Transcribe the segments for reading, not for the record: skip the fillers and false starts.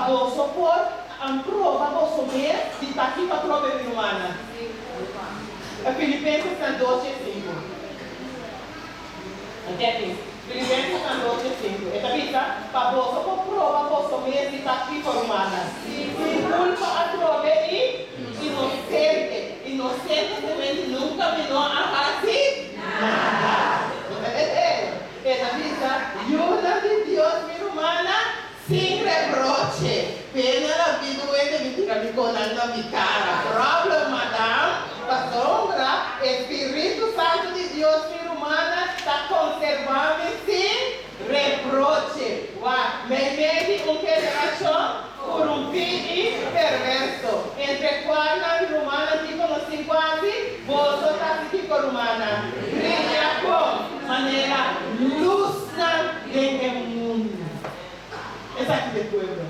Pa boso por proba boso mes di ta kiko atrobe, mi rumannan. Filipensesnan 2:5. Entendí? Filipensesnan 2:5. E ta bisa, pa boso por proba boso mes di ta kiko, rumannan. Sin kulpa atrobe i inosente. Inosente kemen nunka mi no a hasi nada. E ta bisa, Yunan di Dios, mi rumannan, sin reproche. Pena la vida wende mi tira mi konan na mi kara. Problem, madam. Pasobra e Spiritu Santu di Dios, mi rumannan, ta konservá mi sin reproche. Wak, meimei di un generashon korumpí i perverso, entre kualnan, mi rumannan, kiko nos tin ku hasi? Boso ta hasi kiko, rumannan? Bria kon manera lusnan den e mundu. Esaki ta e pueblo.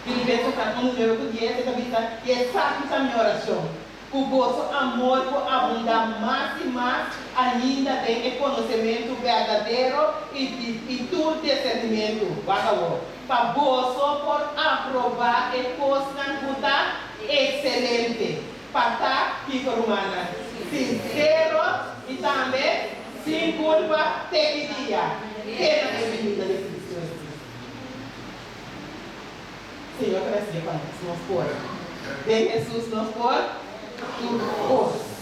Filipenses 1, 9 ku 10, e ta bisa, I esaki ta mi orashon, ku boso amor por abundá mas i mas ainda den e konosementu berdadero i i tur disernimentu, wak awor, pa boso por aprobá e kosnan ku ta ekselente, pa ta, kiko rumannan? Sinsero i tambe sin kulpa te ki dia, te na e binida di Kristu Hesus. Señor ta recibe pa nos, nos por. Den Hesus nos por tur cos.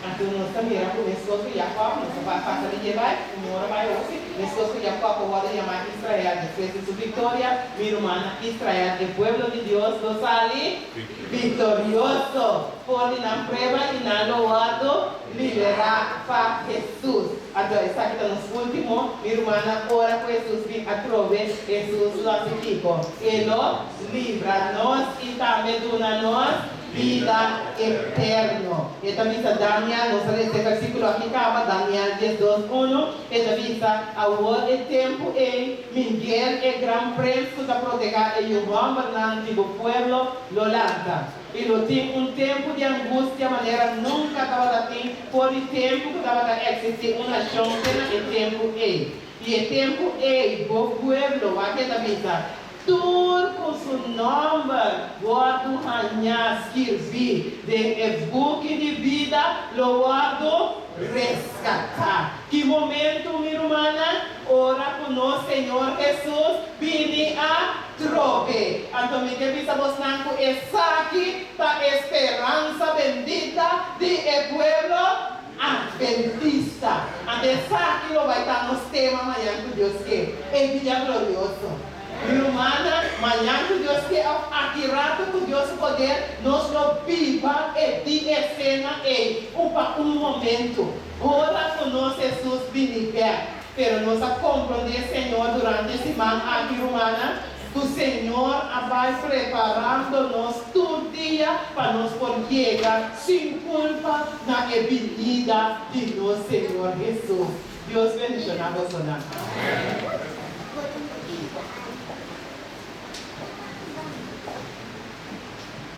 Anto nos ta mira cu mescos cu Jacob, nos ta pasa di dje bai, un ora bai osi, mescos cu Jacob a wordo yama Israel despues di su victoria, mi rumannan Israel, e pueblo di Dios lo sali victorioso for di nan prueba y nan lo wordo liberá pa Hesus. Anto esaki ta nos último, mi rumannan, ora ku Hesus bin atrobe, Hesus lo hasi kiko? E lo libra nos i tambe duna nos bida eterno. E ta bisa Daniel, nos a lesa e versíkulo aki kaba, Daniel 12, 1, e ta bisa, Awor e tempu ei, Miguel, e gran prens ku ta protehá e yu hòmbernan di bo pueblo, lo lanta. I lo tin un tempu di angustia manera nunka tabata tin for di tempu ku tabata eksistí un nashon te na e tempu ei. I e tempu ei bo pueblo, wak e ta bisa, tur ku su nòmber wòrdu hañá skirbí den e buki di bida lo wòrdu reskatá. Ki momentu, mi rumannan? Ora ku nos Señor Hesus bini atrobe. Anto mi ke bisa bosnan ku esaki ta e speransa bendita di e pueblo adventista. Anto esaki lo bai ta nos tema mañan ku Dios ke, e dia glorioso. Mi rumannan, mañan ku Dios ke òf aki rato ku Dios su poder, nos lo biba e di esena ei un pa un momentu. Ora ku nos Hesus bini bèk. Pero nos a komprondé Señor durante e siman aki, rumannan, ku Señor a bai preparando nos tur dia pa nos por yega sin kulpa na e binida di nos Señor Hesus. Dios bendishoná bosonan.